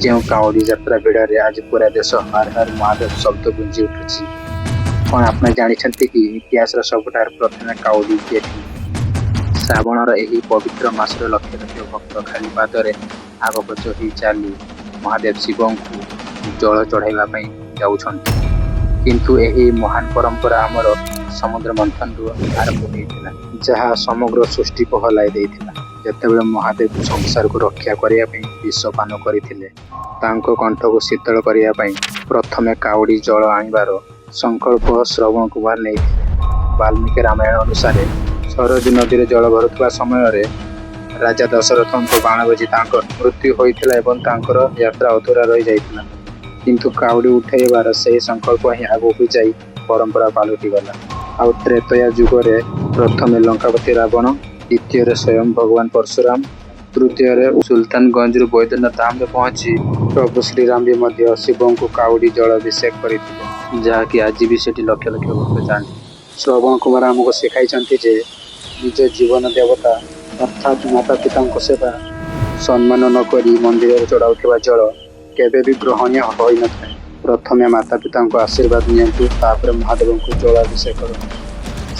ଯେଉଁ କାଉଡ଼ି ଯାତ୍ରା ଭିଡ଼ରେ ଆଜି ପୁରା ଦେଶ ହର ହର ମହାଦେବ ଶବ୍ଦ ଗୁଞ୍ଜି ଉଠୁଛି। କଣ ଆପଣ ଜାଣିଛନ୍ତି କି ଇତିହାସର ସବୁଠାରୁ ପ୍ରଥମେ କାଉଡ଼ି କିଏ ଥିଲେ? ଶ୍ରାବଣର ଏହି ପବିତ୍ର ମାସରେ ଲକ୍ଷ ଲକ୍ଷ ଭକ୍ତ ଖାଲି ପାଦରେ ଆଗପଛ ହୋଇ ଚାଲି ମହାଦେବ ଶିବଙ୍କୁ ଜଳ ଚଢ଼ାଇବା ପାଇଁ ଯାଉଛନ୍ତି। କିନ୍ତୁ ଏହି ମହାନ ପରମ୍ପରା ଆମର ସମୁଦ୍ର ମନ୍ଥନରୁ ଆରମ୍ଭ ହୋଇଥିଲା, ଯାହା ସମଗ୍ର ସୃଷ୍ଟିକୁ ହଲାଇ ଦେଇଥିଲା। ଯେତେବେଳେ ମହାଦେବ ସଂସାରକୁ ରକ୍ଷା କରିବା ପାଇଁ ବିଷ ପାନ କରିଥିଲେ, ତାଙ୍କ କଣ୍ଠକୁ ଶୀତଳ କରିବା ପାଇଁ ପ୍ରଥମେ କାଉଡ଼ି ଜଳ ଆଣିବାର ସଂକଳ୍ପ ଶ୍ରବଣ କୁମାର ନେଇଥିଲେ। ବାଲ୍ମୀକି ରାମାୟଣ ଅନୁସାରେ, ସରଜୁ ନଦୀରେ ଜଳ ଭରୁଥିବା ସମୟରେ ରାଜା ଦଶରଥଙ୍କ ବାଣ ବାଜି ତାଙ୍କ ମୃତ୍ୟୁ ହୋଇଥିଲା ଏବଂ ତାଙ୍କର ଯାତ୍ରା ଅଧୁରା ରହିଯାଇଥିଲା। କିନ୍ତୁ କାଉଡ଼ି ଉଠାଇବାର ସେହି ସଂକଳ୍ପ ହିଁ ଆଗକୁ ଯାଇ ପରମ୍ପରା ପାଲଟିଗଲା। ଆଉ ତ୍ରେତୟା ଯୁଗରେ ପ୍ରଥମେ ଲଙ୍କାପତି ରାବଣ, ଦ୍ୱିତୀୟରେ ସ୍ୱୟଂ ଭଗବାନ ପରଶୁରାମ, ତୃତୀୟରେ ସୁଲତାନଗଞ୍ଜରୁ ବୈଦ୍ୟନାଥ ଧାମରେ ପହଞ୍ଚି ପ୍ରଭୁ ଶ୍ରୀରାମ ବି ମଧ୍ୟ ଶିବଙ୍କୁ କାଉଡ଼ି ଜଳାଭିଷେକ କରିଥିଲେ, ଯାହାକି ଆଜି ବି ସେଠି ଲକ୍ଷ ଲକ୍ଷ ଭକ୍ତ ଯାଆନ୍ତି। ଶ୍ରବଣ କୁମାର ଆମକୁ ଶିଖାଇଛନ୍ତି ଯେ ନିଜ ଜୀବନ ଦେବତା ଅର୍ଥାତ୍ ମାତା ପିତାଙ୍କ ସେବା ସମ୍ମାନ ନ କରି ମନ୍ଦିରରେ ଚଢ଼ାଉଥିବା ଜଳ କେବେ ବି ଗ୍ରହଣୀୟ ହୋଇନଥାଏ। ପ୍ରଥମେ ମାତା ପିତାଙ୍କ ଆଶୀର୍ବାଦ ନିଅନ୍ତୁ, ତାପରେ ମହାଦେବଙ୍କୁ ଜଳାଭିଷେକ କରନ୍ତୁ।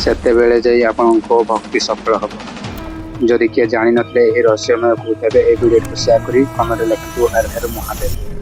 ସେତେବେଳେ ଯାଇ ଆପଣଙ୍କ ଭକ୍ତି ସଫଳ ହେବ। ଯଦି କିଏ ଜାଣିନଥିଲେ ଏହି ରହସ୍ୟମୟକୁ, ତେବେ ଏହି ଭିଡ଼ିଓଟିକୁ ସେୟାର କରି କମେଣ୍ଟରେ ଲେଖନ୍ତୁ ହର ହର ମହାଦେବ।